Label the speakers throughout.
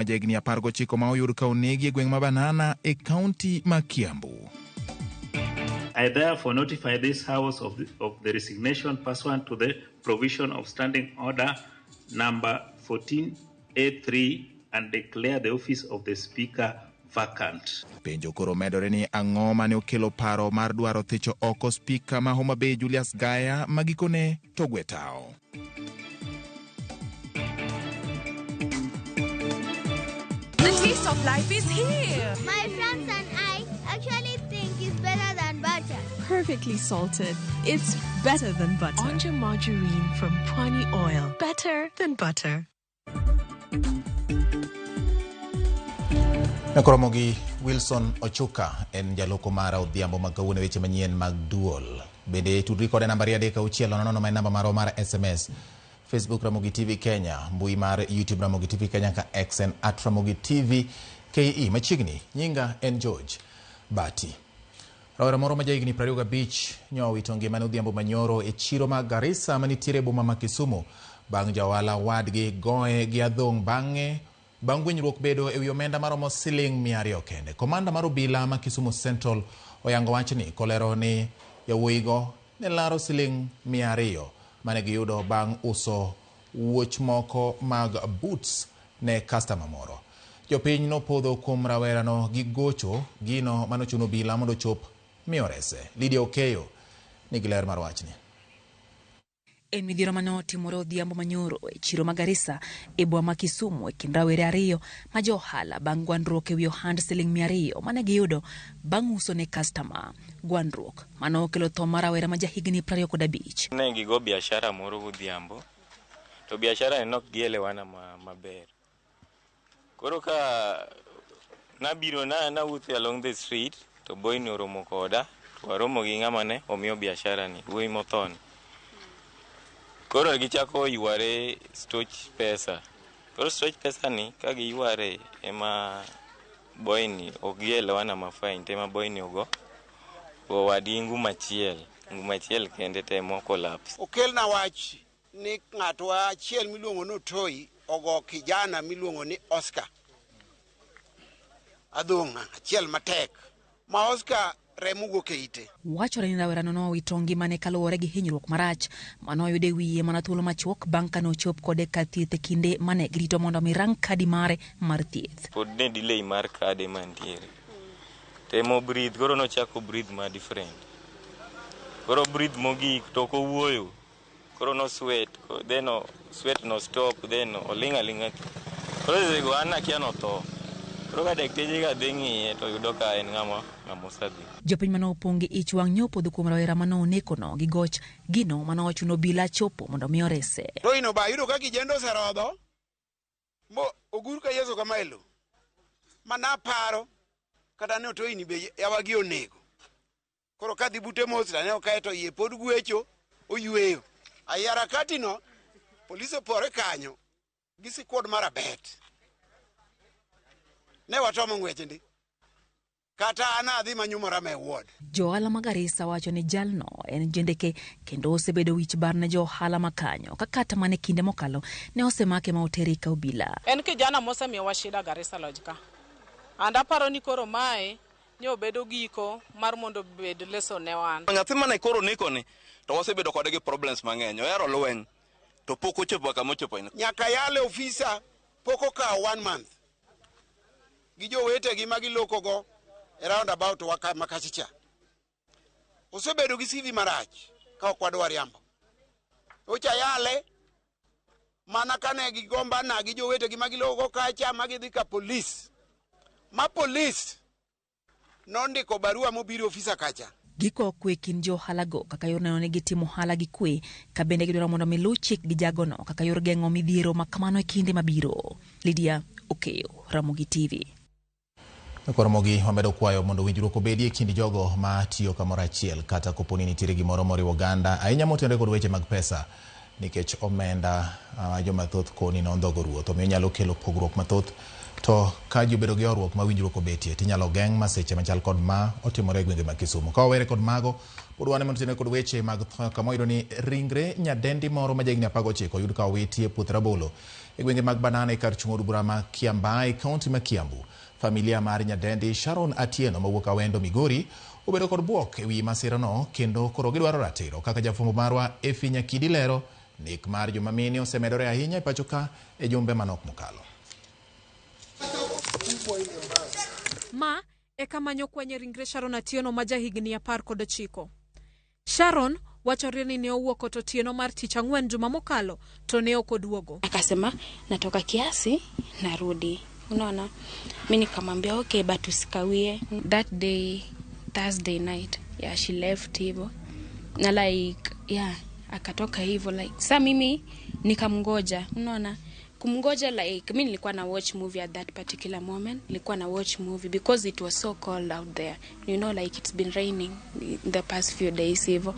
Speaker 1: Jahigni 19 ma oyud ka onegi e gweng' ma Banana e kaunti ma Kiambu.
Speaker 2: I therefore notify this House of the resignation pursuant to the provision of Standing Order number 14A3 and declare the office of the Speaker vacant.
Speaker 1: Penjo koro medore ni ang'o mane okelo paro mar dwaro thicho oko spika ma Homa Bay Julius Gaya ma gikone to gwe tao.
Speaker 3: The taste of life is here.
Speaker 4: My friends and I actually think it's better than butter.
Speaker 3: Perfectly salted. It's better than butter.
Speaker 5: Onja margarine from Pwani Oil. Better than butter.
Speaker 1: Nakoromo gi Wilson Ochuka en jaloko mara odhiambo mag kawuono e weche manyien mag duol. Bende tudri kode namba 3 6 0 ma en namba marwa mar SMS. Facebook Ramogi TV Kenya, mbui mar YouTube Ramogi TV Kenya ka X en @RamogiTV KE. Machiegni, nyinga en George Bati. Rawera moro ma jahigni 25 nyo owito ngimane odhiambo manyoro e chiro ma Garissa manitiere e boma ma Kisumu bang' ja ohala wadgi goye gi adhong' bang'e bang' winjruok bedo e wi omenda maromo siling 200 kende. Komanda mar obila ma Kisumu Central oyango wachni kolero ni yawuoyigo ne laro siling 200 mane giyudo bang' uso wuoch moko mag boots ne kastama moro. Jopiny nopodho kuom rawerano gi gocho gino manochuno obila mondo ochop mi orese. Lydia Okeyo nigi ler mar wachni.
Speaker 6: En midhiero mane otimore odhiambo manyoro e chiro ma Garissa e boma ma Kisumu e kind rawere ariyo ma jo ohala bang' gwandruok e wi ohand siling 200 mane giyudo bang' uso ne kastama. Gwandruok mane okelo tho mar rawera ma jahigni 25.
Speaker 7: Ne gigo biashara moro godhiambo to biashara ni nok gielewana maber. Koro ka nabiro na nawuotho along the street to boy ni oromo koda to waromo gi ng'ama ne omiyo biashara ni wuoyi mothoni. Koro gichako yware stoch pesa. Koro stoch pesa ni ka giyware ema boy ni ok gielewana ma fine to ema boy ni ogo go wadgi ngum achiel ngum achiel kende temo collapse.
Speaker 8: Okelna wach ni ng'atwa achiel miluongo ni Otoi ogo kijana miluongo ni Oscar adhong'a achiel matek ma Oscar remo wuok e ite.
Speaker 6: Wachore ni rawerano nowito ngimane kaluwore gi hinyruok marach manoyudo e wiye mana thuolo machuok bang' ka nochop kode kar thieth e kinde mane girito mondo mi rang kadi mare mar thieth.
Speaker 7: Pod ne delay mar kade mantiere. Temo breathe koro nochako breathe ma different. Koro breathe mogik to ok owuoyo. Koro no sweat then o sweat no stop then oling' aling'a thi. Koro sechego an nakia notho. Koro ka dakteche ga dhi ng'iye to yudo ka en ng'ama ng'ama osedhi.
Speaker 6: Jopiny mane opong' gi ich wang' nyopodho kuom rawera mane onekono gi goch gino mane ochuno obila chopo mondo mi orese.
Speaker 8: Toino ba yudo ka kijende oserodho mo ogur ka Yesu kama e lo. Mana paro kata ne Otoini be yawagi onego. Koro kadhi bute mos taneno kae to iye pod gwecho oyweyo. Ai harakati no polis opore kanyo gi squad mar abet. Ne watomo ng'wech ndi. Kata an adhi manyumora me ward.
Speaker 6: Jo ohala ma Garissa wacho ni jalno en jendeke kendo osebedo wich bar ne jo ohala ma kanyo ka kata mana e kinde mokalo ne osemake ma otere ka obila.
Speaker 9: En kijana mosemiyowa shida Garissa Lodge ka. And aparo ni koro mae ne obedo giko mar mondo obed lesson ne wan.
Speaker 10: Nyathi mane koro neko ni to wasebedo kode gi problems mang'eny. Ohero lweny to pok ochopo kama ochopo ni.
Speaker 8: Nyaka yale ofisa pok okawo one month. Gi jowetegi ma gilokogo e roundabout wa ma kachacha. Osebedo gi CV marach ka ok wadwa riambo. Ocha yale mana kane gigombana gi jowetegi ma gilokogo kacha ma gidhi ka polis. Ma polis nondiko barua mobiro ofisa kacha.
Speaker 6: Giko kwe kind jo ohalago kaka yor neno ni gitimo ohala gi kwe ka bende gidwaro mondo mi luw chik gi jagono kaka yor geng'o midhiero ma kamano e kinde mabiro. Lydia Okeyo, Ramogi TV.
Speaker 1: Koromogi wamedo kwayo mondo winjruok obedie e kind jogo ma tiyo kamoro achiel kata kopo ni nitiere gimoro moriwo oganda ahinya motenore kod weche mag pesa nikech omenda joma thoth koni nondhogo ruoth omiyo nyalo kelo pogruok mathoth to To ka ji obedo gi horuok ma winjruok obetie, tinyalo geng' masiche machal kod ma otimore e gwenge mag Kisumu. Ka wawere kod mago, pod wan ema kod weche mag tho kama wayudo ni ringre nyadendi moro ma jahigni 19 oyud ka owiti e puoth rabolo e gwenge mag Banana e kar chung' od bura ma Kiambaa e kaunti ma Kiambu. Familia mar nyadendi Sharon Atieno mawuok Awendo Migori obedo kod bwok e wi masirano kendo koro gidwaro ratiro. Kaka jafwambo marwa Effie Nyakidi lero, nek mar joma mine osemedore ahinya e pacho ka e jumbe manok mokalo.
Speaker 11: Ma e kama nyokwanye ringre Sharon Atieno ma jahigni 19. Sharon wachore ni ne owuok ot otieno mar tich ang'wen juma mokalo to ne ok oduogo.
Speaker 12: Akasema natoka kiasi narudi. Unaona, mi nikamwambia okay, but usikawie. That day, Thursday night, yeah, she left hivyo na like yeah, akatoka hivyo like sa mimi nikamngoja, unaona kumngoja like mi nilikuwa na watch movie at that particular moment, nilikuwa na watch movie because it was so cold out there, you know, like it's been raining in the past few days hivyo,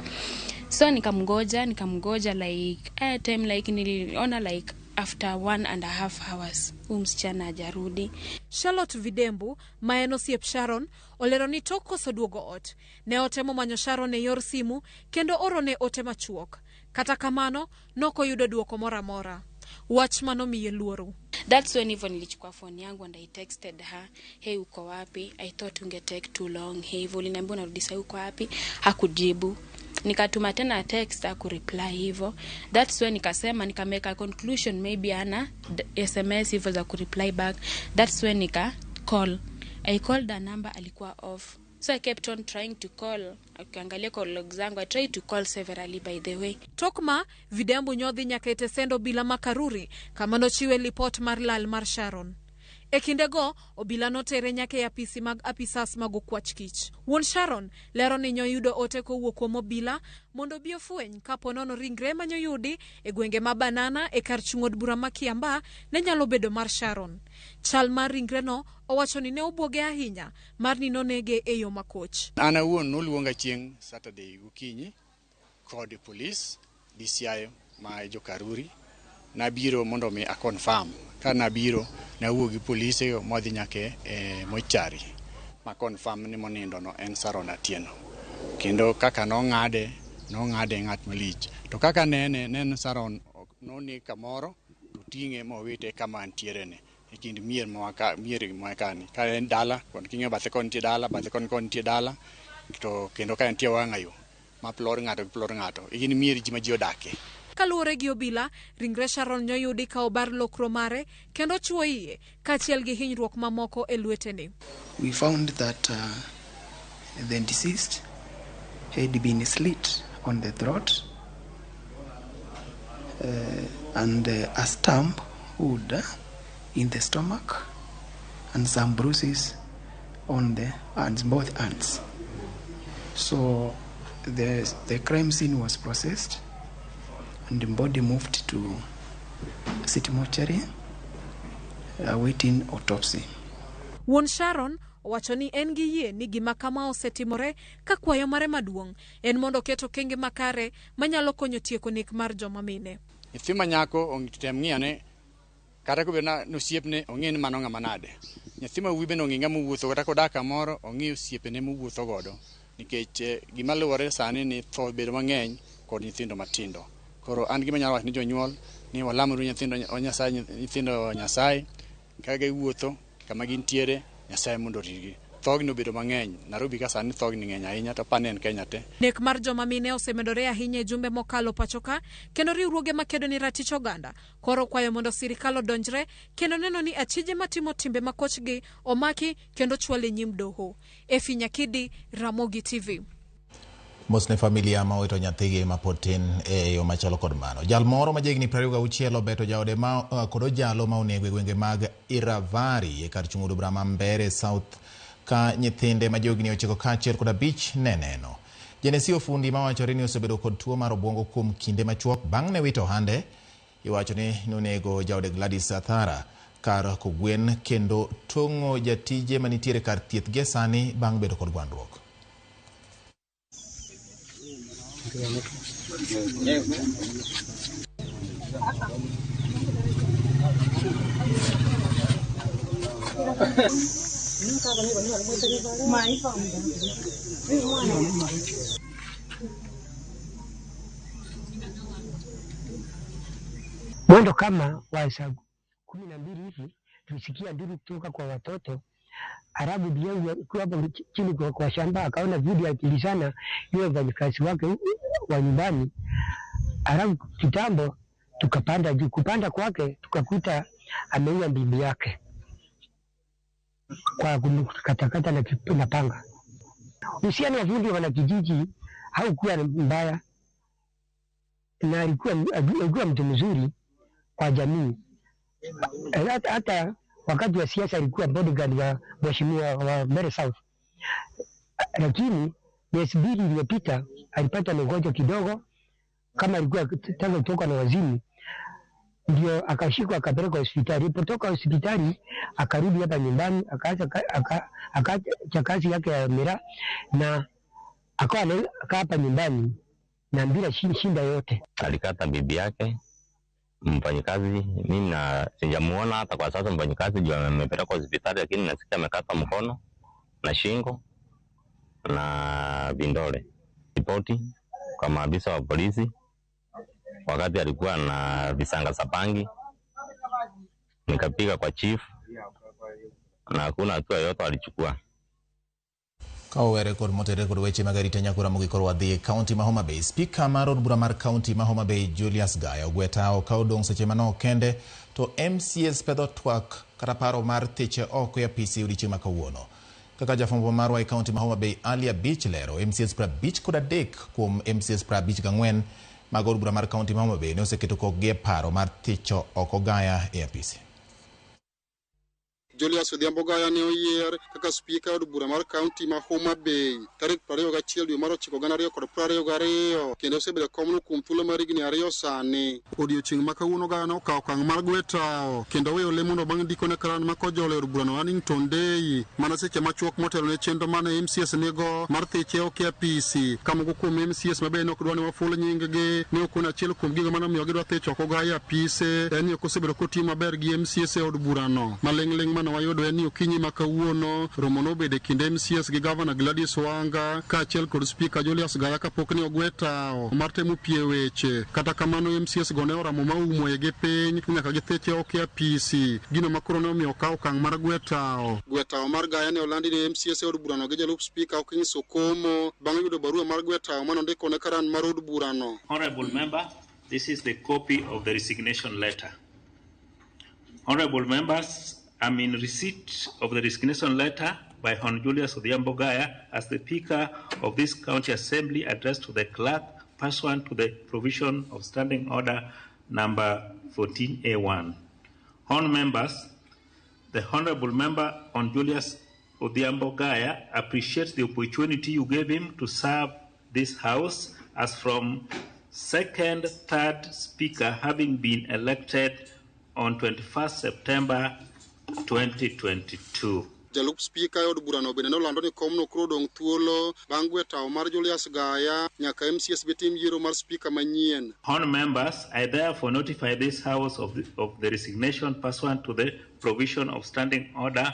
Speaker 12: so nikamngoja like time like niliona like after 1.5 hours huyu msichana hajarudi.
Speaker 11: Charlotte Vidembu ma en osiep Sharon olero ni tok koso duogo ot ne otemo manyo Sharon e yor simu kendo orone ote machuok. Kata kamano nokoyudo duoko moro amora. Wach manomiye luoro.
Speaker 12: That's when hivyo nilichukua phone yangu and I texted her, hey, uko wapi? I thought unge take too long. Hey, hivyo uliniambia unarudi sasa, uko wapi? Hakujibu. Nikatuma tena text, hakureply hivyo. That's when nikasema nikamake a conclusion maybe ana SMS hivyo za kureply back. That's when nika call. I called her number, alikuwa off. So I kept on trying to call. Ukiangalia call log zangu, I tried to call severally by the way.
Speaker 11: Tok ma Vidembu nyodhi nyaka e tesend obila ma Karuri kama nochiwe lipot mar lal mar Sharon. E kindego, obila notere nyaka e apisi mag apisas mag okwach kich. Wuon Sharon lero ni nyoyudo ote kowuok kuom obila mondo obi ofweny kapo nono ringre manyoyudi e gwenge ma Banana e kar chung' od bura ma Kiambaa ne nyalo bedo mar Sharon. Chal mar ringreno owacho ni ne obwoge ahinya mar ni nonege e yo makoch.
Speaker 13: An awuon noluonga chieng' Saturday gokinyi kod polis DCI ma jo Karuri. Nabiro mondo mi a confirm. Ka nabiro, nawuok gi polise modhi nyaka e mochari ma confirm ni monindo no en Sharon Atieno. Kendo kaka nong'ade, nong'ade ng'at malich. To kaka nene, neno Sharon noneg kamoro to ting'e mowite kama antiere ni e kind mier ma mier ma kani. Ka en dala, kon king'iyo bathe koni nitie dala, bathe koni koni nitie dala, to kendo ka nitie wang'ayo ma plod ng'ato gi plod ng'ato. Gin mier ji ma ji odake.
Speaker 11: Kaluwore gi obila, ringre Sharon nyoyudi ka obar lokro mare kendo chuo iye kaachiel gi hinyruok mamoko e lwetene.
Speaker 14: We found that the deceased had been slit on the throat and a stump wound in the stomach and some bruises on the hands, both hands. So the crime scene was processed and the body moved to city mortuary awaiting autopsy.
Speaker 11: Wuon Sharon owacho ni en gi yie ni gima kama osetimore ka kwayo mare maduong' en mondo oket okenge makare manyalo konyo tieko nek mar joma mine.
Speaker 13: Nyathi ma nyako tem ng'iyo kata kobedo ni osiepne ong'e ni mano ng'ama nade. Nyathi ma wuoyi bende ong'e ng'ama owuotho kata kodak kamoro ong'i osiepene mowuotho godo nikech gima luwore sani ni tho bedo mang'eny kod nyithindo matindo. Koro an gima anyalo wacho ni jonyuol ni walamuru nyithindo Nyasaye kaka giwuotho kama gintiere Nyasaye mondo oritgi. Thogni obedo mang'eny. Nairobi ka sani thogni ng'eny ahinya to apani en Kenya te.
Speaker 11: Nek mar joma mine osemedore ahinya e jumbe mokalo pacho ka kendo riwruoge makedo ni ratich oganda koro kwayo mondo sirikal odonjre kendo neno ni achije matimo timbe makochgi omaki kendo chwal e nyim doho. Effie Nyakidi, Ramogi TV.
Speaker 1: Mos ne familia ma owito nyathigi ma pod tin e yo machalo kod mano. Jal moro ma jahigni 26 obeto jaode ma kod ojalo ma onego e gwenge mag Iravari e kar chung' od bura ma Mbeere South ka nyithinde ma johigni 9 kaachiel kod 5 ne neno. Jenesi Ofundi mawachore ni osebedo kod tuo mar obwongo kuom kinde machuok bang' ne wito ohande, iwacho ni nonego jaode Gladys Athara kar kogwen kendo tong'o jatije manitiere kar thieth gie sani bang' bedo kod gwandruok.
Speaker 15: Mwendo kama wa saa 12 hivi tulisikia nduru kutoka kwa watoto. Arabu biyangu alikuwa hapo chini kwa shamba, akaona video akilizana yule mfanyakazi wake wa nyumbani. Arabu kitambo tukapanda juu, kupanda kwake tukakuta ameua bibi yake kwa kumkatakata na panga. Uhusiano wa Vundi wanakijiji haukuwa mbaya, na alikuwa mtu mzuri kwa jamii. Hata wakati wa siasa alikuwa bodyguard wa mheshimiwa wa Mbeere South, lakini miezi 2 iliyopita alipata ugonjwa kidogo, kama alikuwa tangu kutoka na wazimu, ndio akashikwa akapelekwa hospitali. Alipotoka hospitali akarudi hapa nyumbani, akaacha kazi yake ya miraa na akawa hapa nyumbani na bila shinda yote.
Speaker 16: Alikata bibi yake mfanyikazi, mimi na sijamuona hata kwa sasa mfanyikazi juu amepelekwa hospitali, lakini nasikia amekata mkono na shingo na vindole. Ripoti kwa maafisa wa polisi wakati alikuwa na visanga sapangi, nikapiga kwa chief na hakuna hatua yoyote alichukua.
Speaker 1: Kawere kod motere kod weche mag arita nyakura mogikoro wadhi e kaunti ma Homa Bay. Spika mar od bura mar kaunti ma Homa Bay Julius Gaya ogwe tao ka odong' seche manok kende to MCAs pedho twak kata paro mar thiche oko e apisi odiechieng' ma kawuono. Kaka jafwambo marwa e kaunti ma Homa Bay Ali Abich lero, MCAs 53 kuom MCAs 54 mag od bura mar kaunti ma Homa Bay ne oseketo kokgi e paro mar thicho oko Gaya e apisi.
Speaker 17: Julius Odhiambo Gaya ne oyier kaka spika od bura mar kaunti ma Homa Bay tarik 21 dwe mar 9 2022 kendo osebedo komno kuom thuolo mar higni 2 sani. Odiechieng' ma kawuono Gaya ne okawo okang' mar gwe tao kendo weyo lemono bang' ndiko ne karan ma kojolo e od burano Hannington Day mana seche machuok motelo ne chenro mane MCAs nigo mar thiche oko e apisi. Ka moko kuom MCAs ma bende ok dwa ni waful nying-gi ne okon achiel kuom gigo mane omiyo gidwa thicho oko Gaya e apise en ni ok osebedo kotiyo maber gi MCAs e od burano. Maling'ling' mane wayudo en ni okinyi ma kawuono romo nobedo e kind MCAs gi Gavana Gladys Wanga kaachiel kod Spika Julius Gaya kapok ne ogwe tao mar temo pie weche. Kata kamano MCAs go ne oramo ma oumo igi piny nyaka githiche oko e apisi, gino ma koro ne omiyo okaw okang' mar gwe tao. Gwe tao mar Gaya ne olandi ne MCAs e od burano gi jalup Spika Okinyi Sokomo bang' yudo barua mar gwe tao manondiko ne karan mar od burano.
Speaker 2: Honorable member, this is the copy of the resignation letter. Honorable members, I'm in receipt of the resignation letter by Hon Julius Odhiambo Gaya as the Speaker of this County Assembly addressed to the clerk pursuant to the provision of Standing Order number 14A1. Hon members, the Honorable Member Hon Julius Odhiambo Gaya appreciates the opportunity you gave him to serve this House as from second, third Speaker having been elected on 21st September 2022.
Speaker 17: Jalup Spika e od burano bende nolando ni komno koro odong' thuolo bang' gwe tao mar Julius Gaya nyaka MCAs be tim yiero mar spika manyien.
Speaker 2: Hon members, I therefore notify this House of the resignation pursuant to the provision of Standing Order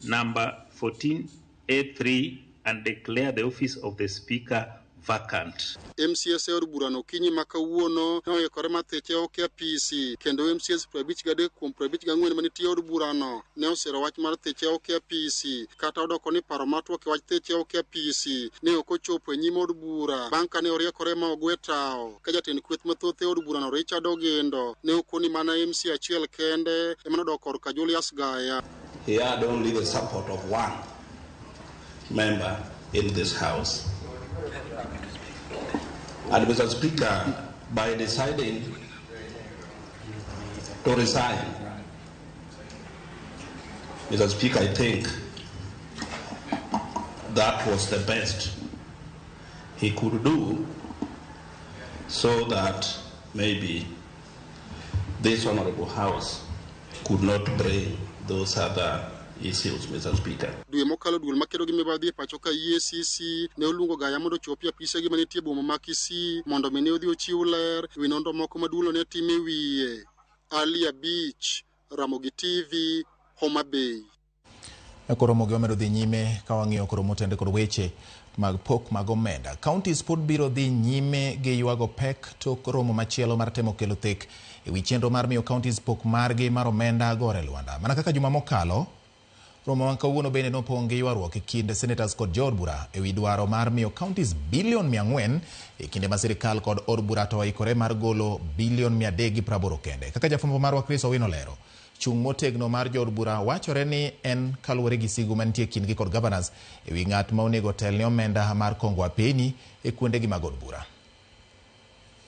Speaker 2: number 14A3 and declare the office of the Speaker vacant.
Speaker 17: MCAs e od burano okinyi ma kawuono ne oikore mar thiche oko e apisi kendo MCAs 53 kuom 54 manitie e od burano ne osiro wach mar thiche oko e apisi kata odoko ni paro mar twak e wach thiche oko e apisi ne ok ochopo e nyim od bura bang' ka ne oriekore ma ogwe tao ka jatend kweth mathoth e od burano Richard Ogendo ne okoni mana MCA achiel kende ema nodok korka Julius Gaya.
Speaker 18: He had only the support of one member in this house. And Mr. Speaker, by deciding to resign, Mr. Speaker, I think that was the best he could do so that maybe this honorable house could not bring those other issues, Mr. Speaker.
Speaker 17: Dwe mokalo duol makedo gi mibadhi e pacho ka EACC ne oluongo Gaya mondo ochopi e apisegi manitie e boma ma Kisii mondo mi ne odhi ochiw ler ewi nonro moko ma duolno ne timo e wiye. Ali Abich, Ramogi TV, Homa Bay.
Speaker 1: Koro mogi wamedo dhi nyime ka wang'iyo koro motende kod weche mag pok mag omenda. Counties pod biro dhi nyime gi ywago pek tok romo machielo mar temo kelo thek ewi chenro mar miyo counties pok margi mar omenda gore lwanda. Mana kaka juma mokalo, romo ma kawuono bende nopong' gi ywaruok e kind senators kod jood bura ewi dwaro mar miyo counties bilion 400 e kinde ma sirikal kod od bura to oikore mar golo bilion 380 kende. Kaka jafwambo marwa Chris Owino lero, chung' motegno mar jood bura wachore ni en kaluwore gi sigu mantie kindgi kod governors ewi ng'at ma onego tel ne omenda mar kongo apeni e kuondegi mag od bura.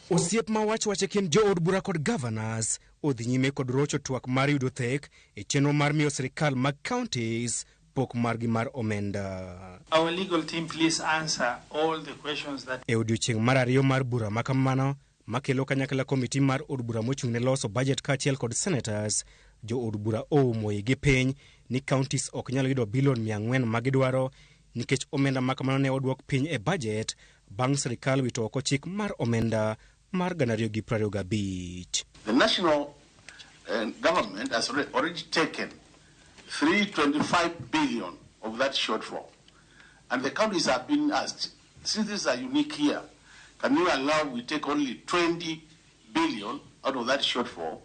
Speaker 19: Osiep ma wach wach e kind jood bura kod governors odhi nyime kod rocho twak mar yudo thek e chenro mar miyo sirikal mag counties pok margi mar omenda.
Speaker 20: Our legal team, please answer all the questions that
Speaker 19: E odiochieng' mar ariyo mar bura ma kamano makelo kanyakla komiti mar od bura mochung' ne loso budget kaachiel kod senators, jo od bura oumo igi piny ni counties ok nyal yudo bilion 400 ma gidwaro nikech omenda ma kamano ne odwok piny e budget bang' sirikal wito oko chik mar omenda mar 2025.
Speaker 21: The national government has already taken 325 billion of that shortfall. And the counties have been asked, since this is a unique year, can you allow we take only 20 billion out of that shortfall?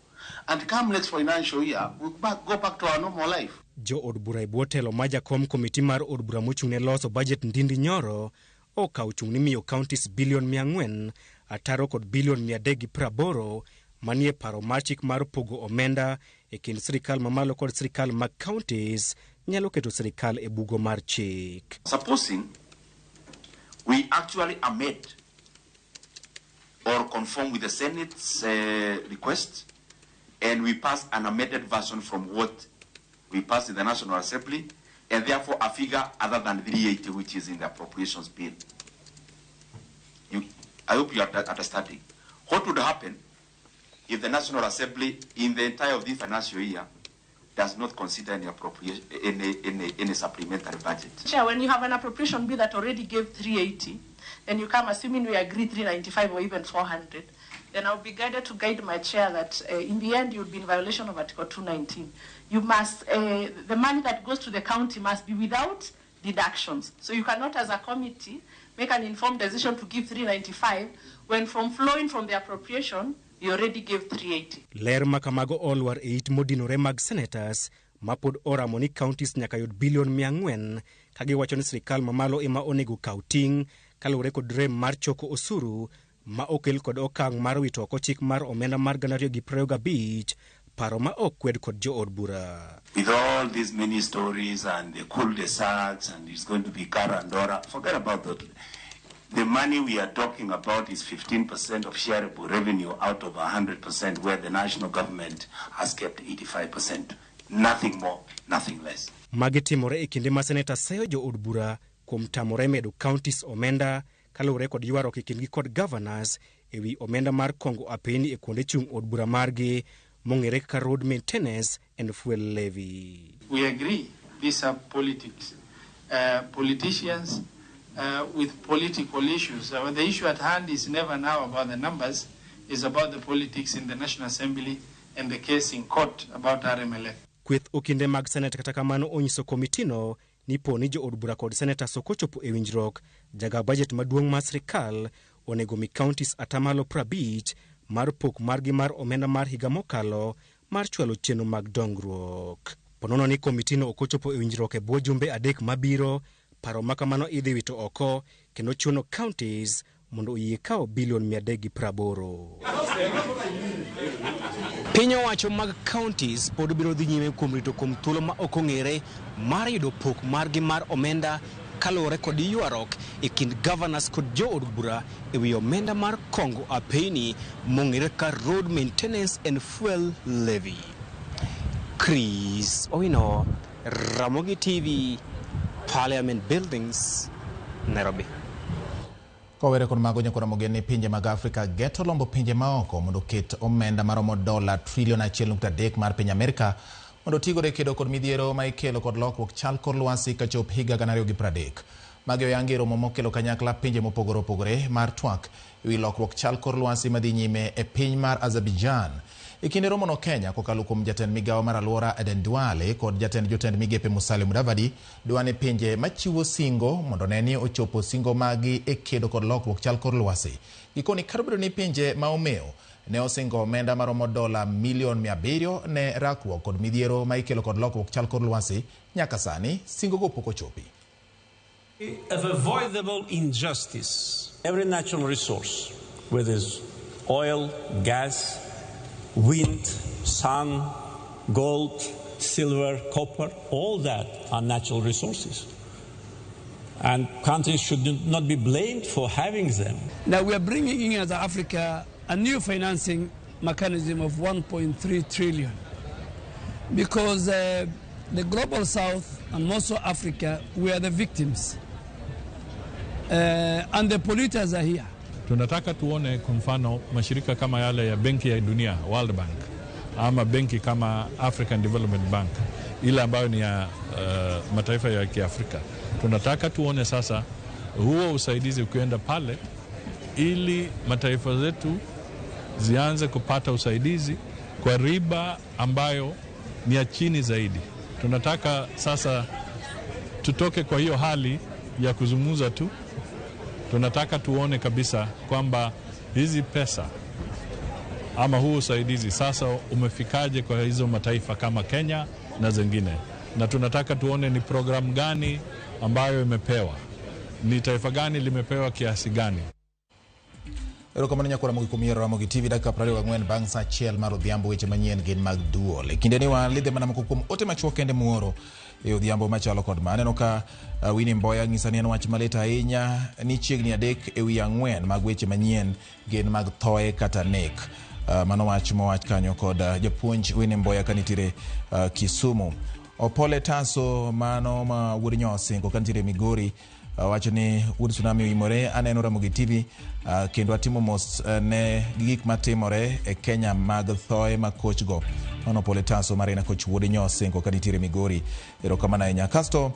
Speaker 21: And come next financial year, we'll go back to our normal life.
Speaker 19: Jo od bura e bwo telo ma jakom komiti mar od bura mochung' ne loso budget Ndindi Nyoro okawo chung' ni miyo counties bilion 400 ataro kod bilion 380 manie paro mar chik mar pogo omenda e kind sirikal mamalo kod sirikal mag counties nyalo keto sirikal e bugo mar chik.
Speaker 22: Supposing we actually amend or conform with the Senate's request and we pass an amended version from what we passed in the National Assembly, and therefore a figure other than 380, which is in the appropriations bill. I hope you are understanding. What would happen if the National Assembly, in the entire of this financial year, does not consider any appropriation, any supplementary budget?
Speaker 23: Chair, when you have an appropriation bill that already gave 380, then you come, assuming we agree 395 or even 400, then I'll be guided to guide my chair that in the end you'll be in violation of Article 219. You must, the money that goes to the county must be without deductions. So you cannot, as a committee, make an informed decision to give 395 when from flowing from the appropriation, you already gave 380.
Speaker 19: Ler ma kamago olwar e it modinore mag senators ma pod oramo ni counties nyaka yud bilion 400 ka giwacho ni sirikal mamalo ema onego kaw ting' kaluwore kod rem mar choko osuru ma okel kod okang' mar wito oko chik mar omenda mar 2025, paro ma ok kwed kod jood bura.
Speaker 22: With all these many stories and the cul-de-sacs and it's going to be Karandora, forget about that. The money we are talking about is 15% of shareable revenue out of 100%, where the national government has kept 85%. Nothing more, nothing less.
Speaker 19: Magi timore e kinde ma seneta seyo jood bura kuom tamore medo counties omenda kaluwore kod ywaruok e kindgi kod governors ewi omenda mar kongo apeni e kuonde chung' od bura margi mong'ere kaka road maintenance and fuel levy.
Speaker 20: We agree these are politics. Politicians with political issues. The issue at hand is never now about the numbers, it's about the politics in the National Assembly and the case in court about RMLF.
Speaker 19: Kweth okinde mag senet kata kamano onyiso komitino ni po ni jood bura kod senators ok ochopo e winjruok, jaga budget maduong' mar sirikal onego mi counties atamalo 50 mar pok margi mar omenda mar higa mokalo mar chwalo chenro mag dongruok. Ponono ni komitino ok ochopo e winjruok e bwo jumbe 3 mabiro, paro ma kamano idhi wito oko kendo chuno counties mondo oyie kawo bilion 380. Piny owacho mag counties pod biro dhi nyime kuom rito kuom thuolo ma ok ong'ere mar yudo pok margi mar omenda kaluwore kod ywaruok e kind governors kod jood bura ewi omenda mar kongo apeni mong'ere ka road maintenance and fuel levy. Chris Owino, Ramogi TV, Parliament Buildings, Nairobi.
Speaker 1: Kowere kod mago nyakora mogen ni pinje mag Afrika geto lombo pinje maoko mondo oket omenda maromo dola trilion 1.3 mar piny Amerka mondo otigodo e kedo kod midhiero ma ikelo kod lokruok chal kor lwasi kachop higa 2030. Magi oyangi e romo mokelo kanyakla pinje mopogore opogore mar twak ewi lokruok chal kor lwasi madhi nyime e piny mar Azerbaijan. E kinde romono Kenya kokalo kuom jatend migawo mar alwora Aden Duale kod jatend jotend migepe Musalia Mudavadi dwa ni pinje machiwo singo mondo ne ni ochopo singo magi e kedo kod lokruok chal kor lwasi. Gikoni kata obedo ni pinje ma omeo ne osingo omenda maromo dola milion 700 ne rakruok kod midhiero ma ikelo kod lokruok chal kor lwasi, nyaka sani singo go pok ochopi.
Speaker 3: Of avoidable injustice. Every natural resource, whether it's oil, gas, wind, sun, gold, silver, copper, all that are natural resources. And countries should not be blamed for having them.
Speaker 4: Now we are bringing in as Africa a new financing mechanism of 1.3 trillion because the global south and most of Africa, we are the victims. And the polluters are here.
Speaker 5: Tunataka tuone kwa mfano mashirika kama yale ya Benki ya Dunia, World Bank, ama benki kama African Development Bank, ile ambayo ni ya mataifa ya Kiafrika. Tunataka tuone sasa huo usaidizi ukienda pale, ili mataifa zetu zianze kupata usaidizi kwa riba ambayo ni ya chini zaidi. Tunataka sasa tutoke kwa hiyo hali ya kuzungumza tu. Tunataka tuone kabisa kwamba hizi pesa ama huu usaidizi sasa umefikaje kwa hizo mataifa kama Kenya na zingine, na tunataka tuone ni programu gani ambayo imepewa, ni taifa gani limepewa kiasi gani.
Speaker 1: Erokamano nyakora mogik kuom yiero Ramogi TV dakika 24 bang' sa 1 mar odhiambo weche manyien gin mag duol. E kindeni walidhe mana moko kuom ote machuok kende muoro e odhiambo machalo kod ma. Aneno ka Winnie Mboya ng'isa ni en wach malit ahinya ni chiegni 3 ewi 4 mag weche manyien gin mag thoe kata nek. Mano wach mowach kanyo kod japuonj Winnie Mboya kanitiere Kisumu. Opole Taso mano ma wuod Nyosingo kanitiere Migori wacho ni wuod Tsunami oimore aneno Ramogi TV kendo atimo mos ne gik matimore e Kenya mag thoe ma kochgo. Mano Opole Taso mar en koch wuod Nyosingo kanitiere Migori. Erokamano ahinya. Kasto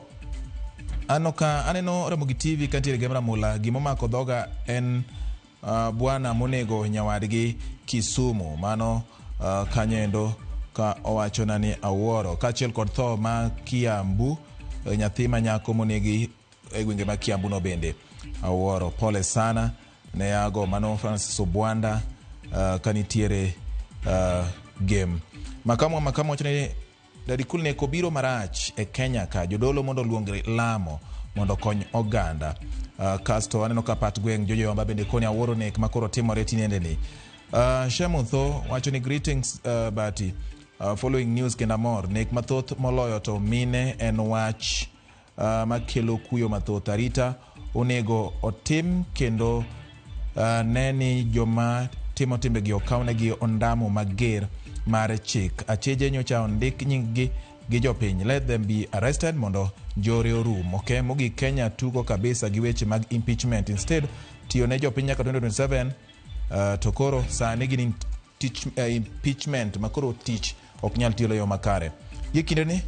Speaker 1: aneno ka aneno Ramogi TV kantiere Gem Ramula gimomako dhoga en bwana monego nyawadgi Kisumu. Mano kanyo endo ka owachona ni awuoro kaachiel kod tho ma Kiambu nyathi ma nyako monegi e gwenge ma Kiambu no bende awuoro. Pole sana ne ago mano Francis Obwanda kanitiere Gem. Makamu makamu wacho ni Daddy Cool neko biro marach e Kenya ka jodolo mondo oluong lamo mondo okony oganda. Kasto aneno ka pat gweng' Jojoyomba bende koni awuoro nek makoro timore tinendeni. Shemutho wacho ni greetings Bati. Following news kendo amor nek mathoth moloyo to mine en wach makelo kuyo mathoth. Arita onego otim kendo ne ni joma timo timbegi okawnegi ondamo mager mar chik. Acheje nyocha ondik nying-gi gi jopiny. Let them be arrested mondo njore orum. Okay, mogik Kenya tugo kabisa gi weche mag impeachment. Instead tiyo ne jopiny nyaka 2027 to koro sani gin impeachment makoro tich ok nyal tiyo e yo makare. Gi kindeni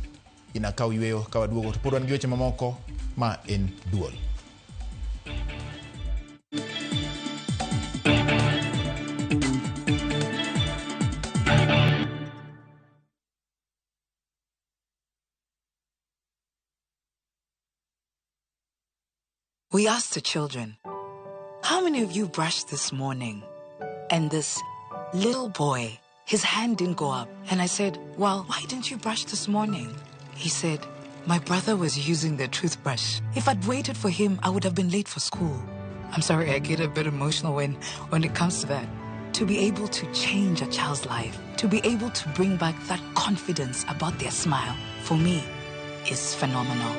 Speaker 1: inakaw yweyo ka waduogo to pod wan gi weche mamoko ma en duol.
Speaker 24: We asked the children, "How many of you brushed this morning?" And this little boy, his hand didn't go up. And I said, "Well, why didn't you brush this morning?" He said, "My brother was using the toothbrush. If I'd waited for him, I would have been late for school." I'm sorry, I get a bit emotional when it comes to that. To be able to change a child's life, to be able to bring back that confidence about their smile, for me, is phenomenal.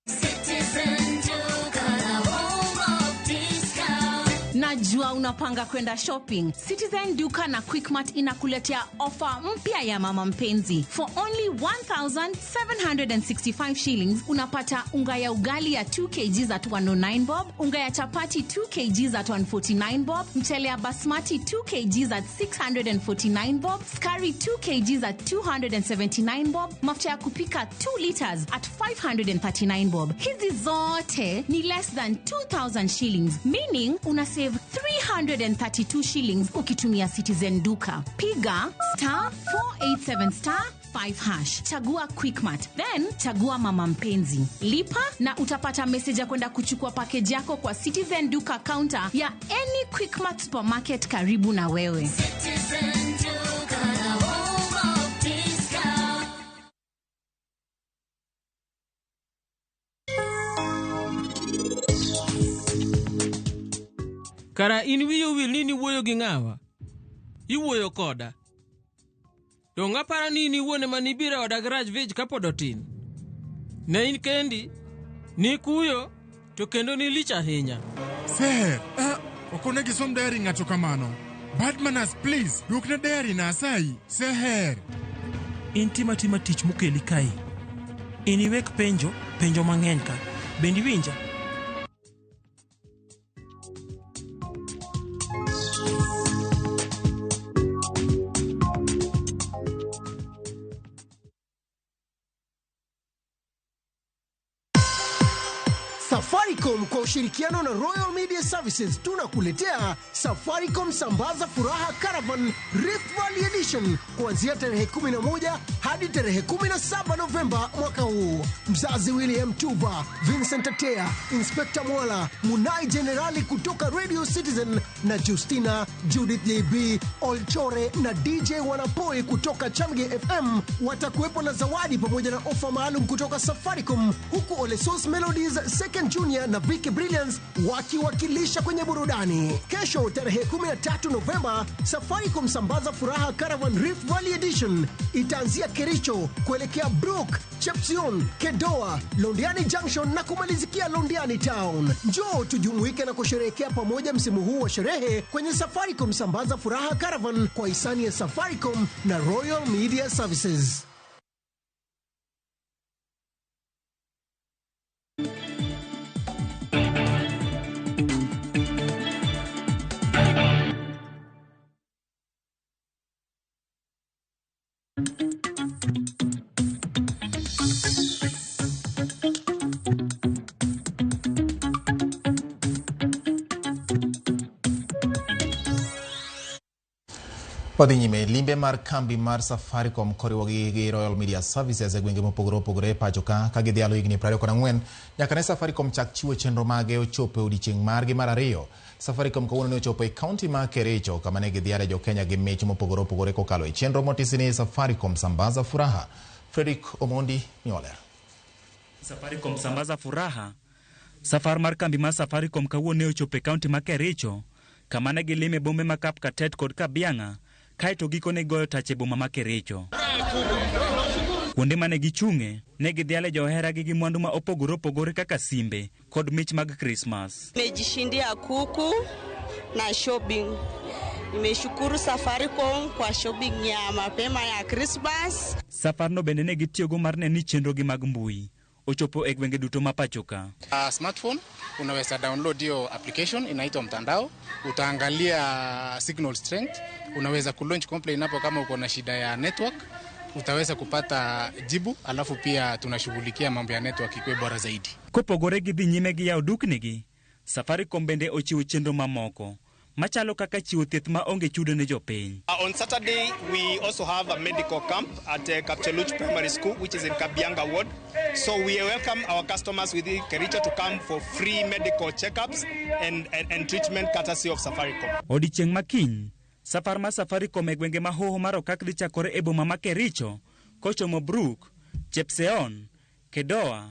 Speaker 25: Citizen Duka, the home of discount.
Speaker 26: Najua una
Speaker 7: Unapanga kwenda shopping. Citizen Duka na Quickmart inakuletea ofa mpya ya mama mpenzi. For only 1765 shillings unapata unga ya ugali ya 2 kg at 109 bob, unga ya chapati 2 kg at 149 bob, mchele ya basmati 2 kg at 649 bob, skari 2 kg at 279 bob, mafuta ya kupika 2 liters at 539 bob. Hizi zote ni less than 2000 shillings, meaning una save 332 shillings ukitumia Citizen Duka. Piga star 487 star 5 hash, chagua Quickmart, then chagua mama mpenzi, lipa na utapata message ya kwenda kuchukua package yako kwa Citizen Duka counter ya any Quickmart supermarket karibu na wewe.
Speaker 8: Citizen Duka, the home of discount.
Speaker 9: Kara in wiyi owil ni niwuoyo gi ng'awa? Iwuoyo koda. Dong' aparo ni in iwuon ema nibiro e oda gi Rajvij kapod otin. Ne in kendi, nikuyo, to kendo nilich ahinya.
Speaker 10: Seher, ok onego isom diary ng'ato kamano. Bad manners, please. Duokna diary na asayi. Seher.
Speaker 25: In tima tima tich mokeli kae. In iwek penjo, penjo mang'eny ka. Bende iwinja?
Speaker 26: Safaricom kwa ushirikiano na Royal Media Services tunakuletea Safaricom Sambaza Furaha Caravan Rift Valley Edition kuanzia tarehe 11 hadi tarehe 17 Novemba mwaka huu. Mzazi William Tuva, Vincent Atea, Inspector Mwala, Munai Generali kutoka Radio Citizen na Justina, Judith JB, Olchore na DJ Wanapoi kutoka Chamge FM watakuwepo na zawadi pamoja na ofa maalum kutoka Safaricom, huku Olesos Melodies Second Junior na Vicky Brilliance wakiwakilisha kwenye burudani. Kesho tarehe 13 Novemba, Safaricom Sambaza Furaha Caravan Rift Valley Edition itaanzia Kericho kuelekea Brook, Chepsion, Kedoa, Londiani Junction na kumalizikia Londiani Town. Njoo tujumuike na kusherehekea pamoja msimu huu wa sherehe kwenye Safaricom Sambaza Furaha Caravan kwa hisani ya Safaricom na Royal Media Services.
Speaker 1: Wadhi nyime limbe mar kambi mar Safaricom koriwo gi Royal Media Services e gwenge mopogore opogore e pacho ka ka gidhialo higni 24 nyaka ne Safaricom chak chiwo chenro mage ochopo e odiechieng' margi mar ariyo. Safaricom kawuono ne ochopo e kaunti ma Kericho kama ne gidhiale jokenya gi mich mopogore opogore kokalo e chenro motisi ni Safaricom Sambaza Furaha. Frederick Omondi miwa ler.
Speaker 27: Safaricom Sambaza Furaha. Safar mar kambi mar Safaricom kawuono ne ochopo e kaunti ma Kericho kama ne gilime bombe ma Kapkatet kod Kabianga kaeto gikone goyo tach e boma ma Kericho. Kuonde mane gichung'e ne gidhiale joheragi gi mwandu ma opogore opogore kaka simbe kod mich mag Krismas.
Speaker 28: Nimejishindia kuku na shopping. Nimeshukuru Safaricom kwa shopping ya mapema ya Christmas.
Speaker 27: Safarno bende ne gitiyogo mar neno ni chenrogi mag mbui ochopo e gwenge duto ma pacho ka.
Speaker 13: Smartphone unaweza download hiyo application inaitwa mtandao, utaangalia signal strength, unaweza kulaunch complaint hapo kama uko na shida ya network, utaweza kupata jibu, alafu pia tunashughulikia mambo ya network ikuwe bora zaidi.
Speaker 27: Kopogore gi dhi nyime gi yawo duknigi, Safaricom bende ochiwo chenro mamoko machalo kaka chiwo thieth ma onge chudo ne jopiny.
Speaker 29: On Saturday, we also have a medical camp at Kapcheluch Primary School, which is in Kabianga Ward. So we welcome our customers within Kericho to come for free medical checkups and treatment courtesy of Safaricom.
Speaker 27: Odiechieng' ma kiny, safar mar Safaricom e gwenge ma hoho mar Okak dhi chakore e boma ma Kericho, kochomo Brook, Chepseon, Kedoa,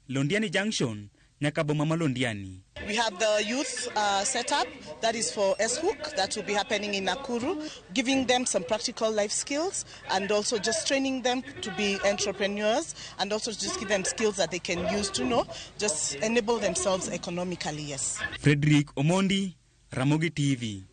Speaker 27: Londiani Junction, nyaka boma ma Londiani.
Speaker 23: We have the youth setup that is for S-Hook that will be happening in Nakuru, giving them some practical life skills and also just training them to be entrepreneurs and also just give them skills that they can use to know, just enable themselves economically, yes.
Speaker 27: Frederick Omondi, Ramogi TV.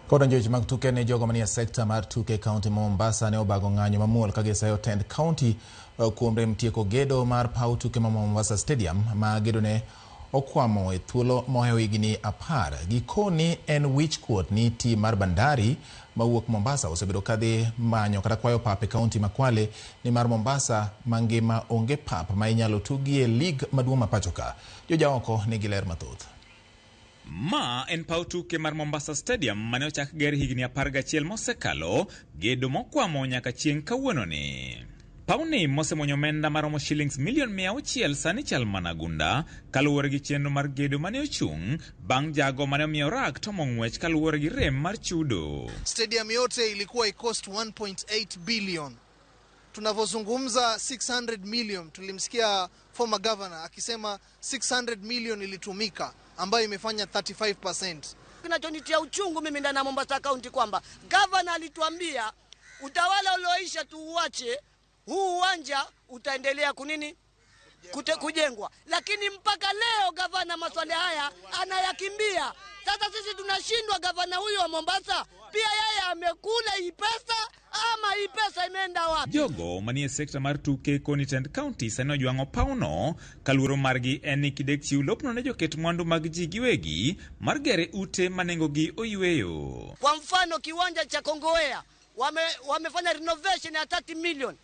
Speaker 1: Kodonjo weche mag tuke ne jogo manie sekta mar tuke kaunti ma Mombasa ne obago ng'anyo mamuol ka gisayo tend kaunti kuom rem tieko gedo mar paw tuke ma Mombasa Stadium ma gedo ne okwamo e thuolo mohewo higni 10. Gikoni en wich kuot ni tim mar Bandari mawuok Mombasa osebedo kadhi manyo kata kwayo pap e kaunti ma Kwale nimar Mombasa mangima onge pap ma inyalo tugie lig maduong' ma pacho ka. Jojaoko nigi ler mathoth.
Speaker 2: Ma en paw tuke mar Mombasa Stadium mane ochak ger higni 11 mosekalo, gedo mokwamo nyaka chieng' kawuononi. Pawni mosemuonyo omenda maromo shillings milion 600 sani chal mana gunda kaluwore gi chenro mar gedo mane ochung' bang' jago mane omiyo rak tomo ng'wech kaluwore gi rem mar chudo.
Speaker 6: Stadium yote ilikuwa icost 1.8 billion. Tunavyozungumza 600 million, tulimsikia former governor akisema 600 million ilitumika ambayo imefanya 35%.
Speaker 11: Kinachonitia uchungu mimi ndani ya Mombasa County kwamba governor alituambia utawala ulioisha tuuache, huu uwanja utaendelea kunini? Kujengwa. Lakini mpaka leo governor maswali haya anayakimbia. Sasa sisi tunashindwa, governor huyu wa Mombasa pia yeye amekula hii pesa ama hii pesa imeenda wapi?
Speaker 2: Jogo manie sekta mar tuke koni tend county sani ojwang'o pawno kaluoro margi en ni kidek chiw lopno ne joket mwandu mag ji giwegi mar gere ute manengogi oyweyo.
Speaker 11: Kwa mfano kiwanja cha Kongowea wamefanya renovation ya 30 million.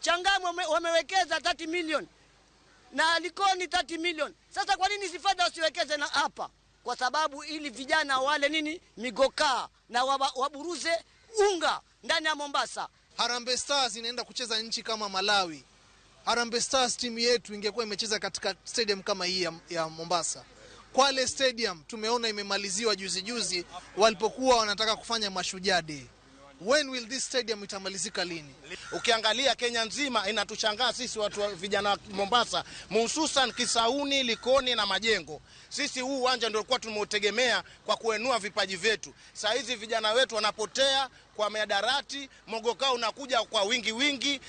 Speaker 11: Changamwe wamewekeza 30 million. Na Likoni 30 million. Sasa kwa nini sifada wasiwekeze na hapa? Kwa sababu ili vijana wale nini migoka na waburuze unga ndani ya Mombasa.
Speaker 6: Harambee Stars inaenda kucheza nchi kama Malawi. Harambee Stars timu yetu ingekuwa imecheza katika stadium kama hii ya Mombasa. Kwale Stadium tumeona imemaliziwa juzi juzi walipokuwa wanataka kufanya Mashujaa Day. When will this stadium itamalizika lini?
Speaker 12: Ukiangalia Kenya nzima inatushangaa sisi watu vijana wa Mombasa, hususan Kisauni, Likoni na Majengo. Sisi huu uwanja ndio tulikuwa tumeutegemea kwa kuenua vipaji vyetu. Saa hizi vijana wetu wanapotea kwa miadarati, mogoka unakuja kwa wingi wingi.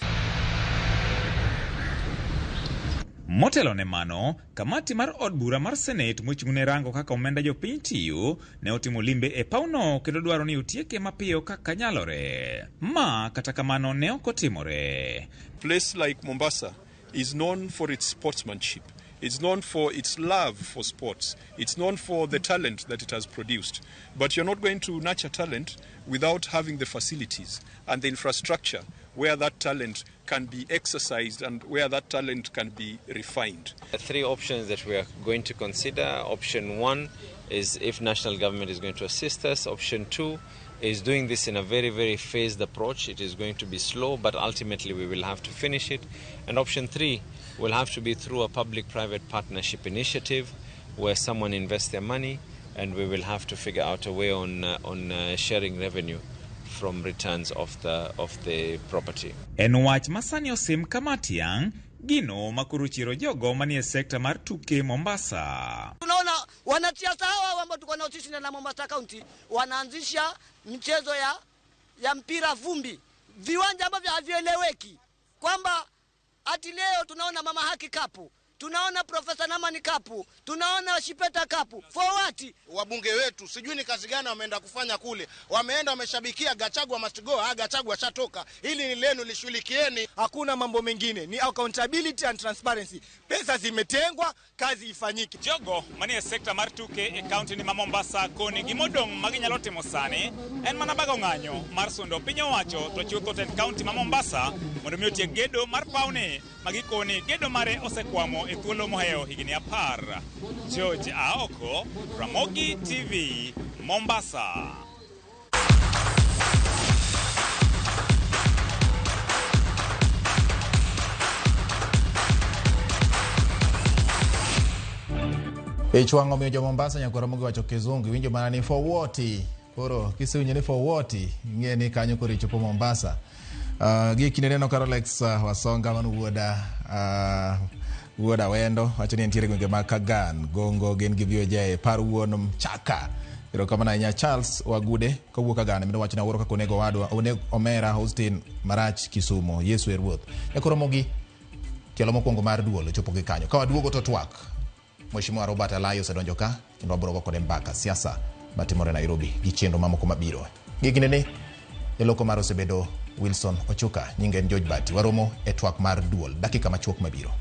Speaker 2: Motelo ne mano, kamati mar od bura mar Senate mochung'ne rango kaka omenda jopiny tiyo ne otimo limbe e pawno kendo dwaro ni otieke mapiyo kaka nyalore. Ma kata kamano ne ok otimore.
Speaker 14: Place like Mombasa is known for its sportsmanship. It's known for its love for sports. It's known for the talent that it has produced. But you're not going to nurture talent without having the facilities and the infrastructure where that talent can be exercised and where that talent can be refined.
Speaker 15: The three options that we are going to consider. Option one is if national government is going to assist us. Option two is doing this in a very, very phased approach. It is going to be slow, but ultimately we will have to finish it. And option three will have to be through a public-private partnership initiative where someone invests their money, and we will have to figure out a way on sharing revenue from returns of the property.
Speaker 2: En wach masani osim kamatiang' gino makoro chiro jogo manie sekta mar tuke Mombasa.
Speaker 11: Tunaona wanasiasa hawa ambao tuko nao sisi na Mombasa County wanaanzisha mchezo ya mpira vumbi, viwanja ambavyo havieleweki, kwamba ati leo tunaona Mama Haki Cup, tunaona Profesa Namani Cup, tunaona Shipeta Cup. For what?
Speaker 12: Wabunge wetu sijui ni kazi gani wameenda kufanya kule. Wameenda wameshabikia Gachagua must go, Gachagua shatoka. Hili ni lenu, lishughulikieni.
Speaker 16: Hakuna mambo mengine, ni accountability and transparency. Pesa zimetengwa, kazi ifanyike.
Speaker 2: Jogo manie sekta mar tuke e county ni ma Mombasa koni gimodong' maginyalo timo sani en mana bago ng'anyo mar sundo piny owacho to chutho tend county ma Mombasa mondo mi otiek gedo mar pawni magikoni gedo mare osekwamo e thuolo mohewo higni 10. George Aoko, Ramogi TV, Mombasa.
Speaker 1: Ich wang' omiyo jo Mombasa nyaka Ramogi wacho kizungu, iwinjo mana ni for what? Koro kisewinjo ni for what, ing'e ni kanyo koro ichopo Mombasa. Gi kinde neno ka Rolex Wasonga mano wuoda wuoda Wendo wacho ni entiere gwenge mag Kagan, Gongo gin gi VOJ par wuon Mchaka. Erokamano ahinya Charles Wagude kowuok Kagan bende wacho ni awuoro kaka onego owadwa onego omera Austin Marach Kisumo Yesu e Ruoth. E koro mogi tielo mokwongo mar duol ochopo gi kanyo. Ka waduogo to twak Mheshimiwa Robert Alai osedonjo ka kendo wabiro go kode mbaka siasa matimore Nairobi gi chenro mamoko mabiro. Gi kindeni jaloko mar osebedo Wilson Ochuka, nyinge en George Bati. Waromo e twak mar duol dakika machuok mabiro.